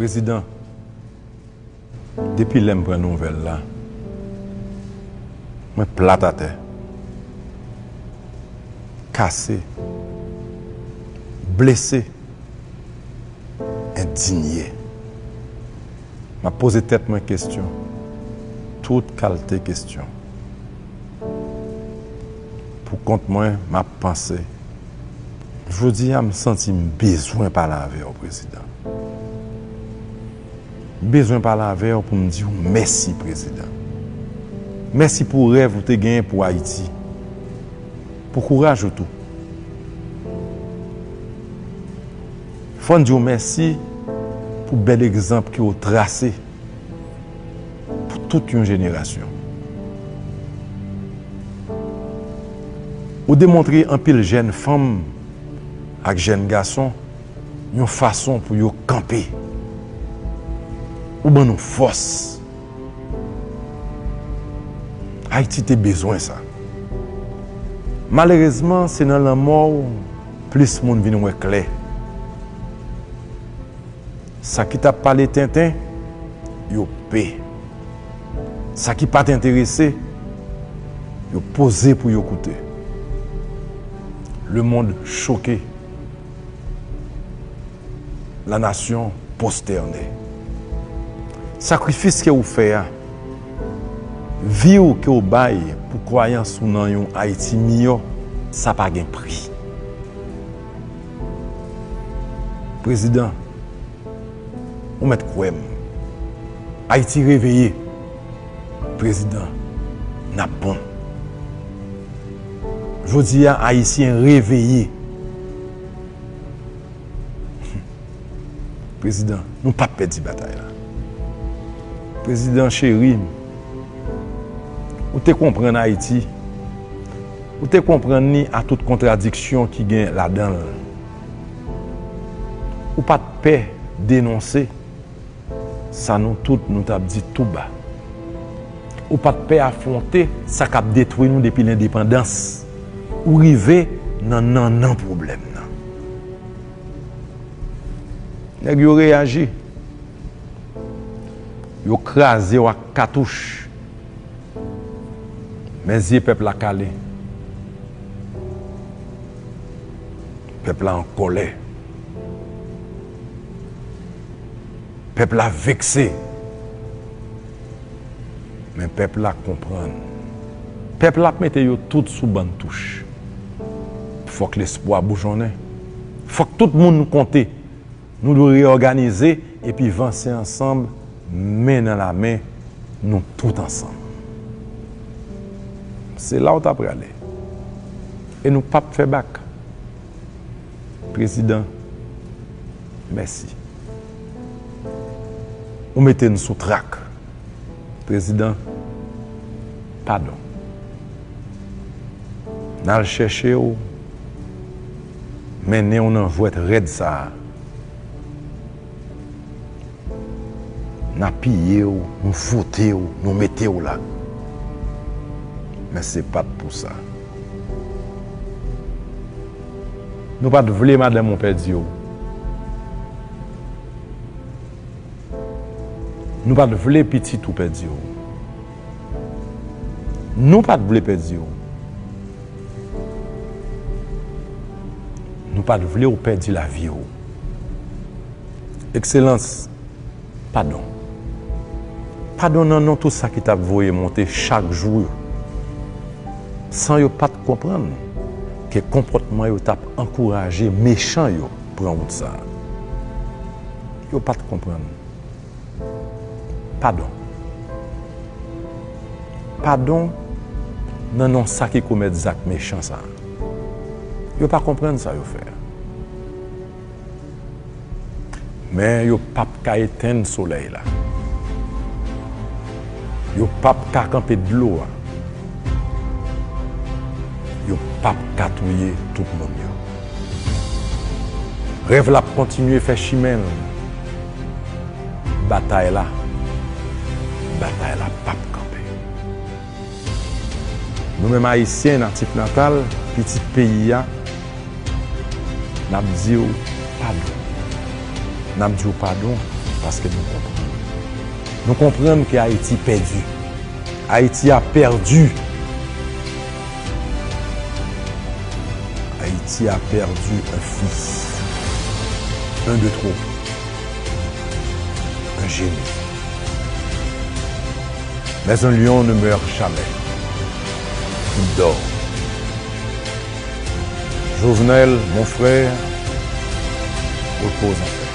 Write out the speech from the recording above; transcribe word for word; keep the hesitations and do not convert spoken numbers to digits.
Prezidan, depi lè m pran nouvèl la, mwen plat atè, kase, blese, endinye. M ap poze tèt mwen kesyon, tout kalte kesyon. Pou kont mwen, m ap panse. Jodi a, m santi m bezwen pale avè w, Prezidan. M bezwen pale avè w pou m di w mèsi, Prezidan. Mèsi pou rèv ou te genyen pou Ayiti. Pou kouraj ou tou. Fò n di w mèsi pou bèl egzanp ke w trase pou tout yon jenerasyon. Ou demontre anpil jèn fanm ak jèn gason yon fason pou yo kanpe. Ou ban nou fòs. Ayiti te bezwen sa. Malerezman, se nan lanmò w plis moun vin wè klè. Sa ki t ap pale tenten, yo pe. Sa ki pa t enterese, yo poze pou yo koute. Le monde choqué. La nation prosternée. Sakrifis ke ou fè a, vi w ke w bay pou kwayans ou nan yon Ayiti miyò, sa pa gen pri. Prezidan, ou mèt kwè m. Ayiti reveye. Prezidan, n ap bon. Jodi a, Ayisyen reveye. Prezidan, nou p ap pèdi batay la. Prezidan cheri, ou te konprann Ayiti. Ou te konprann li a tout kontradiksyon ki gen ladan l. Ou pa t pè denonse sa nou tout nou t ap di tou ba. Ou pa t pè afwonte sa k ap detwi nou depi lendepandans. Ou rive nan nannan pwoblèm nan. Nèg yo reyaji. Yo kraze w ak katouch. Men zye pèp la kale. Pèp la an kòlè. Pèp la vekse. Men pèp la konprann. Pèp la ap mete yo tout sou bann touch. Fòk lespwa boujonnen. Fòk tout moun konte. Nou dwe reyòganize epi vanse ansanm, men nan lamen, nou tout ansanm. Se la w ta prale. E nou p ap fè bak. Prezidan, mèsi. Ou mete n sou trak. Prezidan, padon. N al chèche w, mennen w nan jwèt rèd sa a. N apiye w, nou vote w, nou mete w la. Men se pa t pou sa. Nou pa t vle madanm ou pèdi w. Nou pa t vle pitit ou pèdi w. Nou pa t vle pèdi w. Nou pa t vle w pèdi lavi w. Ekselans, padon. Padon nan non tout sa ki t ap voye monte chak jou yo. San yo pa t konprann ke konpòtman yo t ap ankouraje mechan yo pran wout sa a. Yo pa t konprann. Padon. Padon nan non sa ki komèt zak mechan sa a. Yo pa konprann sa yo fè a. Men yo p ap ka etenn solèy la. Yo p ap ka kanpe dlo a. Yo p ap ka touye tout moun yo. Rèv la ap kontinye fè chimen l. Batay la, batay la p ap kanpe. Nou menm Ayisyen natif natal, pitit peyi a, n ap di w padon. N ap di w padon Paske nou konprann. Nou konprann ke Ayiti pèdi. Ayiti a pèdi. Ayiti a pèdi un fils. Un de trop. Un génie. Mais un lion ne meurt jamais. Il dort. Jovenel, mon frère, repose en paix.